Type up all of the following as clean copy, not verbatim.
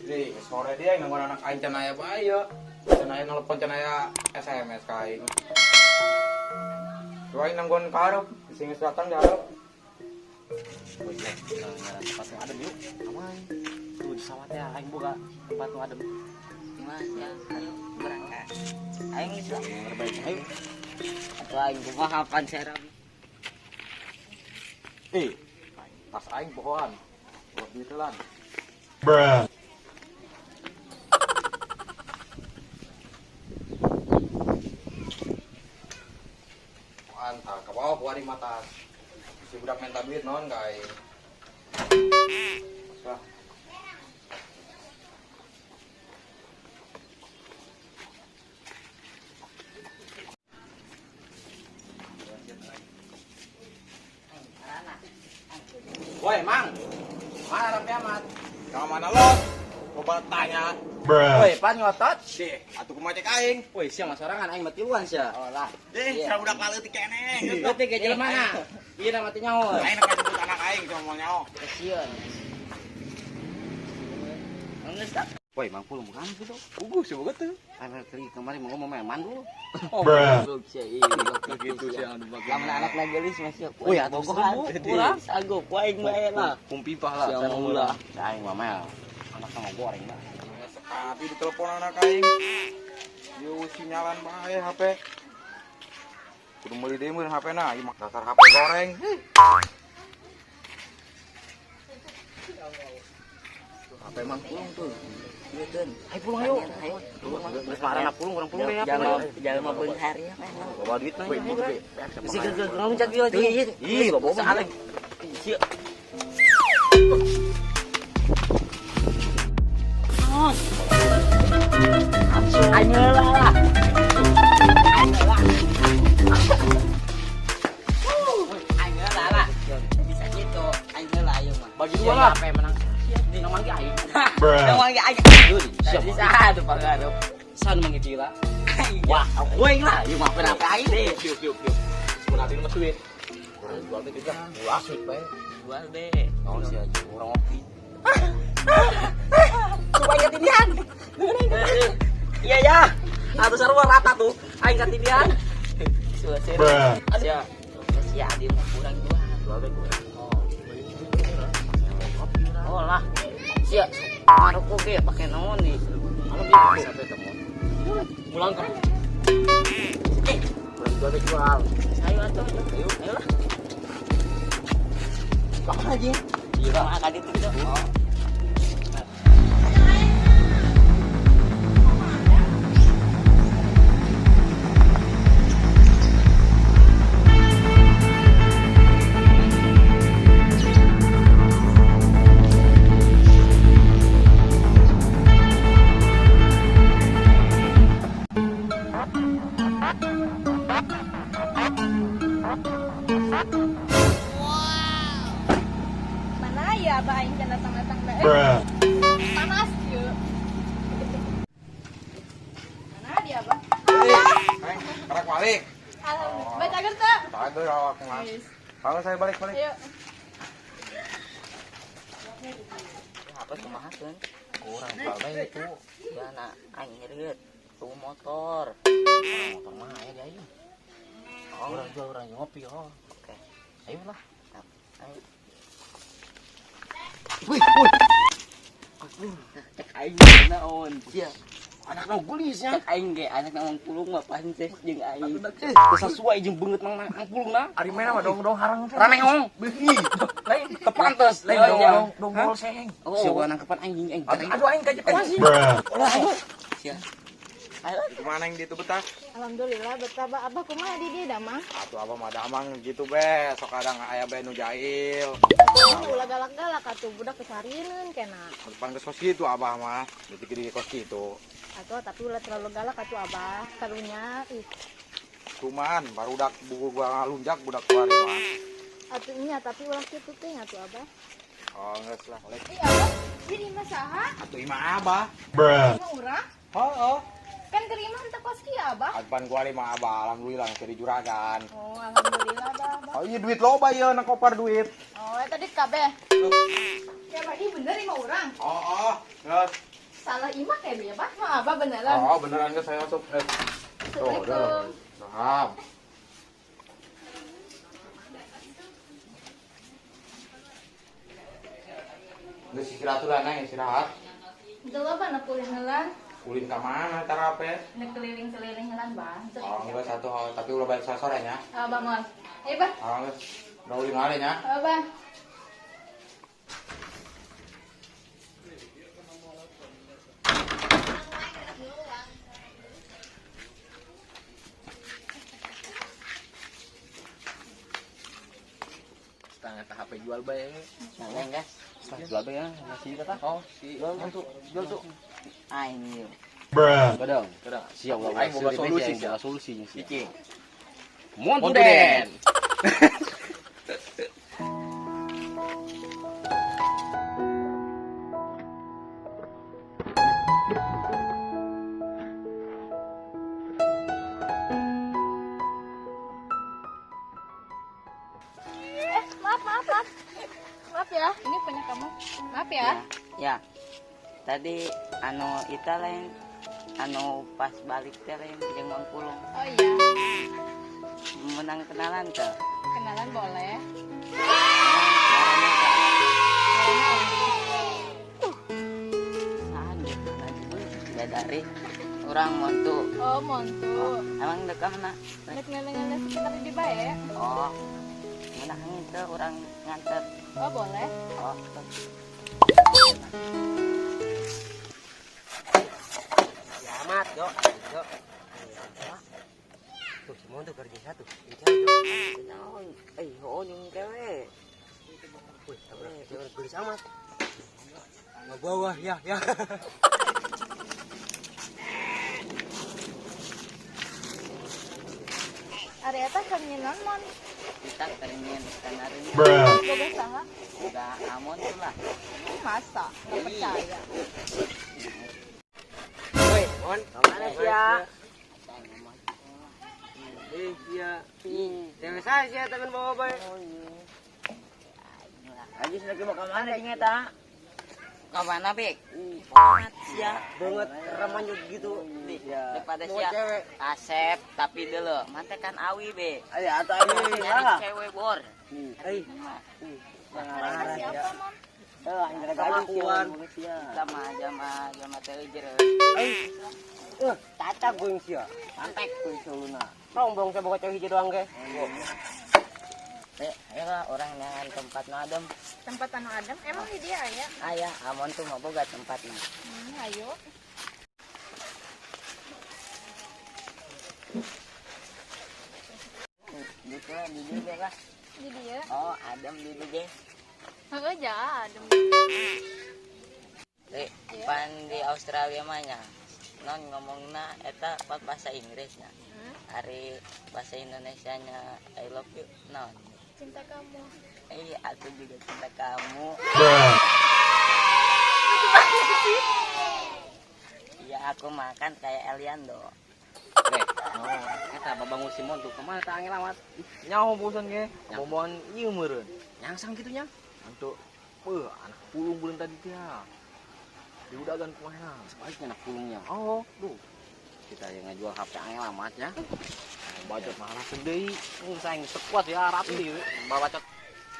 Di sore dia nungguan anak aing can aya bae ya. Can aya nelpon, can aya SMS ka aing. Tuh aing nungguan ka hareup, sing geus datang di hareup. Oh iya, ngaran tempat nu adem yuk. Aman. Tuh di sawah teh aing boga tempat nu adem. Mas ya, ayo berangkat. Aing geus lah. Terbaik. Ayo. Atuh aing kumaha pan serem. Eh, tas aing pohoan. Buat duit lan. Bruh. Pohoan tah ka bawah kuari mah tas. Si budak minta duit naon ka aing. Lah. Woi, Mang. Mana Raffi Ahmad? Ka mana lo? Coba tanya. Bruh. Woi, pan ngotot. Deh, atuh kumaha cek aing. Woi, sia mah sorangan aing mah tiluan sia. Oh lah. Deh, sia budak laleutik keneh. Leutik ge jelema na. Ieu na mati nyaho. Aing nak jemput anak aing cuma mau nyaho. Kasihan. Geus tak. Woi, Mang Pulung bukan gitu. Uguh sih boga tuh. Aing tadi kemarin mau ngomong meman dulu. Bruh. Goblok sia ieu. Gitu sih anu bagus. Lamun anak lagi gelis mah sia. Woi, atuh bogohan. urang. Sanggup ku aing bae lah. Kumpipah lah. Sia mau lah. Aing mah mel. Anak sama goreng lah. Sekali ditelepon anak aing. Yo sinyalan bae HP. Kudu meuli deui meureun HP na, ieu mah dasar HP goreng. HP Mang Pulung tuh. Ieu deun. Ayo pulang ayo. Ayo. Geus marana pulung urang pulung deh. Jangan jangan mah beunghar ya. Bawa duit mah. Si geus loncat ieu. Ih, lo bawa Salah. Sia. Aing heula lah. Aing heula. Aing heula lah. Bisa gitu. Aing heula ayo mah. Bagi dua lah. HP menang. Nang manggi aing. Bruh. Nang manggi aing. Siap. Bisa tuh pangaruh. San manggi gila. Wah, aing lah. Ieu mah apa aing. Yuk yuk yuk. Sebenarnya ini mah duit. Urang jual teh juga. Ulah duit bae. Jual deh. Oh, sia urang ngopi. Coba ingetin. Iya ya. Atau sarua rata tuh. Aing katindian. Bruh. Sia. Sia dia mah kurang jual. Jual deh kurang. Oh. Oh lah. Sia ngarokok ge pake naon nih. Kalau dia sampai temu. Pulang ke. Kurang jual deh jual. Ayo atuh. Ayo, ayo lah. Kapan aja? Iya lah. Mah ka ditu gitu. Oh. Mana ya abah aing can datang-datang da. Bruh. Panas ieu. Mana dia abah? Eh, aing karak balik. Alhamdulillah. Baca teu? Tah tuh awak mah. Kalau saya balik balik. Ayo. Apa kumaha keun? Kurang jual deh itu. Ya na aing nyeriut. Tuh motor. Motor mah aya di aing. Oh, Urang jual urang ngopi oh. Oke. Ayo lah. Ayo. Wih, wih. Cek aing naon. Sia. Anak mau gelisnya. Cek aing ge anak nang pulung mah pantes jeung aing. Sesuai jeung beungeut mang mang pulung na. Ari mana mah dong dong harang. Raneong. Lain Tepantes. lain Oh, dong iya. dong dong bol seheng. Oh. Sia nangkepan anjing aing. Aduh aing ka Jepang. Bruh. Sia. Ayo. Kumaha yang ditu betah? Alhamdulillah betah abah. Abah kumaha di dieu damang? Atuh abah mah damang gitu be, sok kadang aya be nu jahil. Atuh ulah galak-galak atuh budak kesarineun kena. Depan ke kos kitu abah mah, detik di kos kitu. Atuh tapi ulah terlalu galak atuh abah. Karunya ih. Cuman barudak buku gua ngalunjak budak kuari mah. Atuh nya tapi ulah kitu teh atuh abah. Oh, geus lah. Ih abah, jadi imah saha? Atuh imah abah. Bruh. Imah urang? Heeh. Kan keur imah teu kos kieu abah. Adpan kuari mah abah, alhamdulillah jadi juragan. Oh, alhamdulillah abah. Abah. Oh iya duit loba ieu na kopar duit. Oh, eta duit kabeh. Ya, abah, ih bener imah urang. Oh, oh, geus. Salah imah kayaknya, Bah. Mah Abah beneran. Oh, beneran ke saya asup. Tuh, udah. Paham. Geus istirahat lah neng, istirahat. Itu apa nak ulin heula? Ulin ka mana tara apa? Nek keliling-keliling heula, Bah. Oh, enggak satu, tapi ulah balik sore nya. Abah moal. Ayo, Bah. Oh, geus. Udah ulin wae nya. Abah. Setengah HP jual bae. Neng guys. Jual bae ya, masih kata. Oh, si jual tuh. Aing ieu. Bruh. Kadang, kadang. Siap aing boga solusi, boga solusi jeung sia. Cicing. Montuden. Maaf, maaf, maaf. Maaf ya, ini punya kamu. Maaf ya. Ya. Tadi anu ita lain anu pas balik teh lain jeung Mang Pulung. Oh iya, Menang kenalan teh. Kenalan boleh. Ya dari orang Montu. Oh, Montu. Oh, emang dek mana? Nek ngeleng-ngeleng sekitar di bae. Oh. Menang itu orang nganter. Oh, boleh. Oh. Kiamat, yo. Yo. Tuh, si Montu kerja satu. Naon? Eh, oh jeung cewek. Wih, cewek gelis amat. Ngebawa ya, ya. Ari eta keur nyinon mon. Kita keringin kanarnya. Bruh. Boga saha? Boga amon tuh lah. Masa? Nggak percaya. Woi, Mon, kemana sih ya? Eh, iya. Cewek saya sih temen bawa bae. Aji lagi mau kemana jeung eta? Kemana, Bek? Banget sia. Banget remanyut gitu. Daripada Mau sia. cewek. Asep tapi dulu, mante kan awi, Be. Ayo atau awi Nyari cewek bor. Eh, Mereka siapa, Mon? kelakuan. Sama jama jama teu jero. Eh, caca gue sia. Pantek Gue suluna. Rombong saya bawa cewek hiji doang ke. Be, ayolah orang nyangan tempat nu adem. Tempat anu adem, emang di dia aya? Aya, amon tuh mau boga tempatna. Ayo. Gitu lah, di dieu lah. Di dia. Oh, adem di dieu ge. Heeh, ja, adem. Be, pan di Australia mah nya. Non ngomongna eta pan bahasa Inggris nya. Ari bahasa Indonesianya I love you non. Cinta kamu. Eh, aku juga cinta kamu. Bruh. Iya, aku makan kayak Eliando. Rek, eta babangun si Montu kemana tah angin amat? Nyaho bosan ge. Bombongan ieu meureun. Nyangsang kitu nya. Antuk. Beuh, anak pulung beureun tadi teh. Diudagan kumaha. Sebaliknya anak pulungnya. Oh, duh. Kita yang ngajual HP angin amat ya. Bacot malah deui. Saing sekuat ya rapi bacot.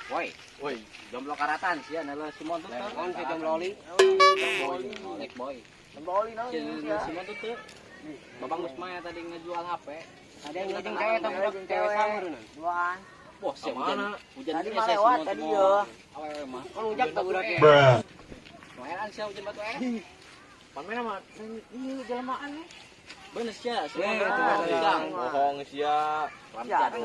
Woi, Woi, jomblo karatan sia nala si Montu teh. Mon si jomblo oli. Boy, boy. Jomblo oli naon Sia si Montu teh. Babang geus mah tadi ngejual HP. Ada yang ngejeng cewek tapi budak cewek sama Duaan. Wah, sia hujan. Hujan Tadi gede mah sia si lewat Montu tadi mau. yo. Awewe mah. Kan ujak tuh budaknya. Bruh. Lumayan sia hujan batu eh. Pan mana mah ieu jelmaan nih. Bener sia, si Eh, Montu itu teh. bener. Bohong sia. Ya, tadi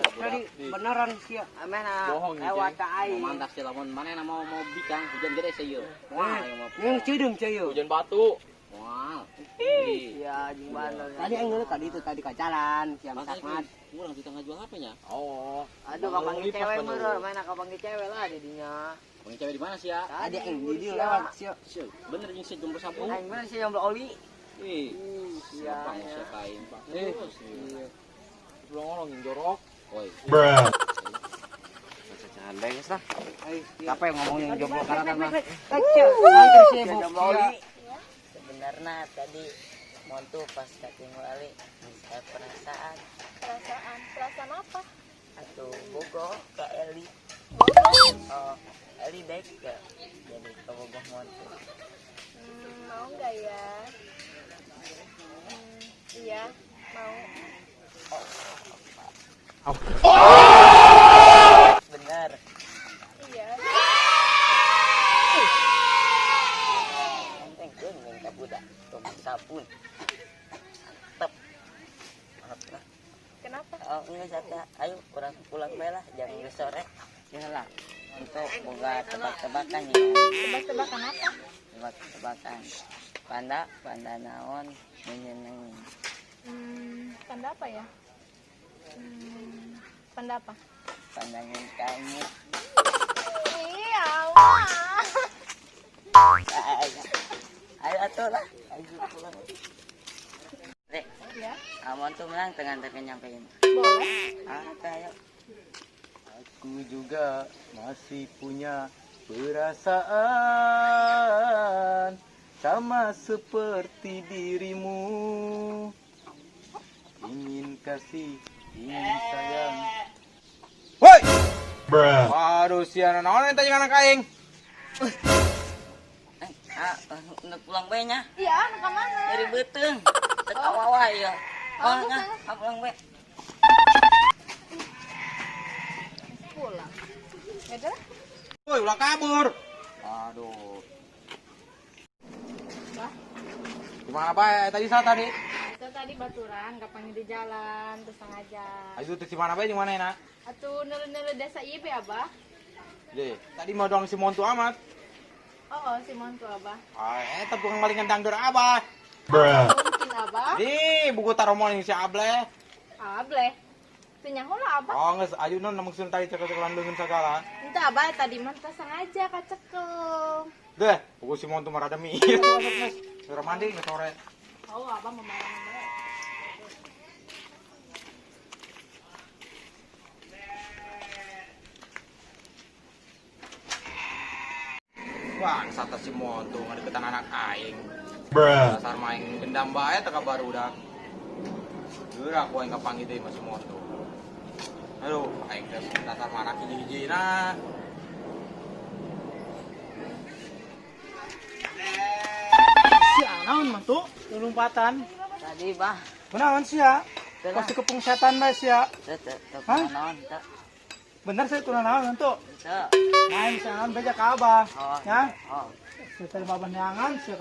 beneran sia. Amena Bohong, gitu. lewat ka aing. Mantap sih lamun manehna mau mau bikang hujan gede sih ieu. Wah, ayo mau. Yang cideung ceu. Hujan batu. Wah. Iya, jeung bandel. Tadi yang ngeuleuh tadi itu tadi ka jalan, siam Masa sakmat. kurang kita ngajual HP nya? Oh. Aduh, kapanggih cewek meureun, mana kapanggih cewek lah didinya. Bang cewek di mana sih ya? Tadi yang di dieu lewat sia. Sia, bener jeung si jomblo sampung. Aing bener sih jomblo oli. Ih, Iya. siapa mau siapa aing? Eh. Terus. Pulang orang yang jorok. Woi, Bruh. cacahan bae geus lah. Eh, Capek ngomongin jomblo karatan mah. Sia, anter sia Jomblo buk. oli. Sebenarnya Karena tadi Montu pas ketemu Ali saya perasaan. Perasaan, perasaan apa? Atau bogoh ke Eli. Bogoh. Oh, Eli baik gak? Jadi kebogoh Montu. Mau nggak ya? Iya, mau. Oh. Benar. Iya. Enteng keun ka budak tong sabun. Mantap. Mantap. Kenapa? Oh, enggak sata. Ayo kurang pulang bae lah, jam geus sore. Ya lah. Untuk boga tebak-tebakan ya. Tebak-tebakan apa? Tebak-tebakan. Panda, panda naon menyenangi. Panda apa ya? Panda apa? Pandangin kamu. Iya, wah. Ayo, ayo atuh lah. Ayo pulang. Rek, Ya, Amon tuh menang tengah tapi nyampein. boleh. Ah, ayo. Aku juga masih punya perasaan sama seperti dirimu. Ingin kasih, ingin sayang. Woi. Waduh, sia naon eta jeung anak aing? Ah, untuk pulang bae nya. Iya, mau kemana? Dari beuteung. Teu kawawa ya. Oh, nah, ah, pulang bae. Pulang. Ya udah. Woi, ulah kabur. Aduh. Wah. Gimana bae tadi sa tadi? Itu tadi baturan, kapan di jalan, terus sengaja. Ayo teh si mana bae jeung mana enak? Atuh nulu-nulu desa ieu be, Abah. Deh, tadi mau dong si Montu amat. Oh, si Montu, Abah. Ah, eta tukang maling dangdeur Abah. Mungkin, Abah. Di buku taromol yang si Able. Able. Teu nyaho lah, Abah. Oh, geus ayo non maksudna tadi cekel-cekelan leungeun sagala. Entah, Abah, tadi mah teu sengaja kacekel. Deh, buku si Montu mah rada miir. Suara mandi geus sore. Oh, Abah mau marah bae. Wah, sata si Montu ngadeketan anak aing. Dasar main dendam bae teh ka barudak. Geura aku aing kapanggih deui mah si Montu. Aduh, aing teh dasar mah anak hiji-hijina. Sia naon mah tuh lompatan. Tadi, Bah. Kunaon sia? Teu lah. Pasti kepung setan bae sia. Teu teu teu Hah? naon teu. Bener saya tuh naon tuh. Teu. Main sia naon beja ka abah. Oh. Ya. Oh. Sia teh babah neangan sia.